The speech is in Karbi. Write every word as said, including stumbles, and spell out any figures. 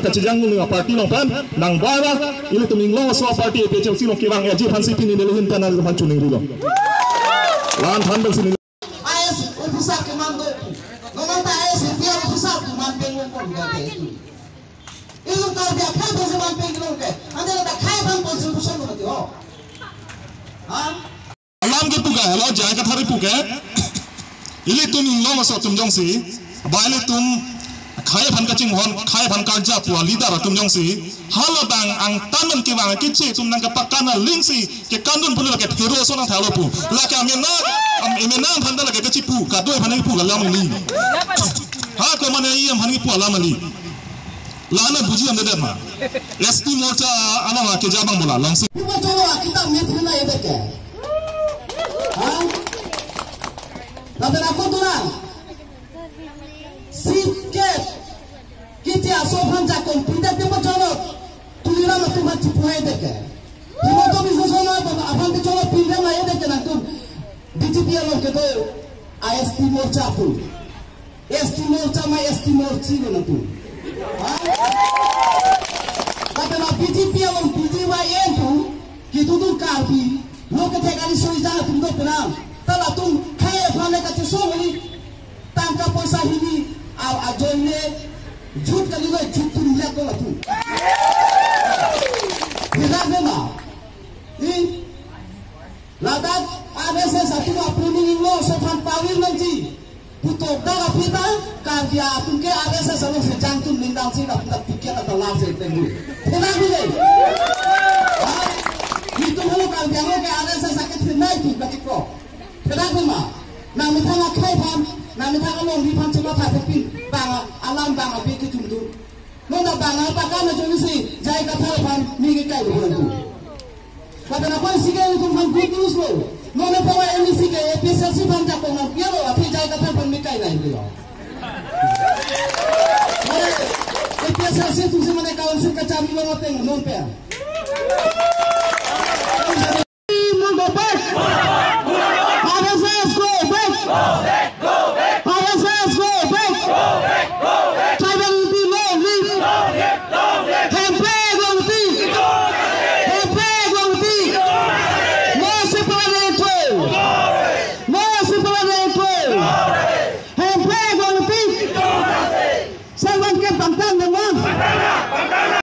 Kachejang nung a-party along pen, nang bara, ilitum Inglong Aso a-party A P H L C along kevang aji aphansi pini neli ahin pen nanglitum aphan choningrilo. La-an than pensi neli I A S officer keman do. Noman ta I A S officer keman peng longkon ga ke itu. Ilung Karbi akhai pensi man peng longke. Ante la ta khei aphan contribution lo mati ho. Ha? Alam kepu ke, helo J I Kathar kepu ke. Ilitum Inglong Aso atum jongsi, ba ilitum khei aphan kachinghon, khei aphan karja pu a-leader atum jongsi, hala bang angtan an kevang keche atum nangkepakana lingsi, kekandun pulu lake thero ason nangthalo pu. Lake amena, am-, amena aphan ta lake kechipu, kado aphan kepu ke alam kali. Ha, ko mane i aphan kepu alam kali. La-an buji amdedet ma. S T Morcha along akeja abang bola, longsi. Pipo cholo akitap me thuna edeke. Ha? Lapen ako tulang. Sitket. Kiti aso aphan jakong pinde pipo cholo. Tuliram atum aphan chipu edeke. Himanta Biswa Sarma aphan picholo pinde ma edeke nangtum. B J P along kedo I S T Morcha atum. S T Morcha ma S T Morchi lo nangtum. Ha? Lapen a-B J P along B J Y N atum, kitutu Karbi, lo kethek ari soi jang atum do penang. Ta latum khei aphan le kachesong kali, tangka poisa hini, a, ajoine, jut kali lo, jut tum liak ko latum. Hirak ne ma. Ni, ladak R S S atum apuni Inglong Aso aphan pavir nangji. Putok dak aphi ta, Karbi atum ke R S S along sejang tum lindang si dak dak tiket atau lar se tendu. Pura bile. Ha? Itum hulu Karbi along ke R S S ake thenai tu kachikro. Pura bima. Nang methang akhai aphan, nang methang alongri aphan chuma tha thepin. Bang alam bang abi ke tum tu. Non ta bang apakana jongsi J I Kathar aphan me kekai lo pulang tu. Lapen ako isi ke itum aphan good news lo. Non e pora M C ke A P H L C aphan jakong nangpi lo, aphi J I Kathar aphan me kai nangpi lo. Mane A P H L C atumsi mane council kacharli lo ateng non pen.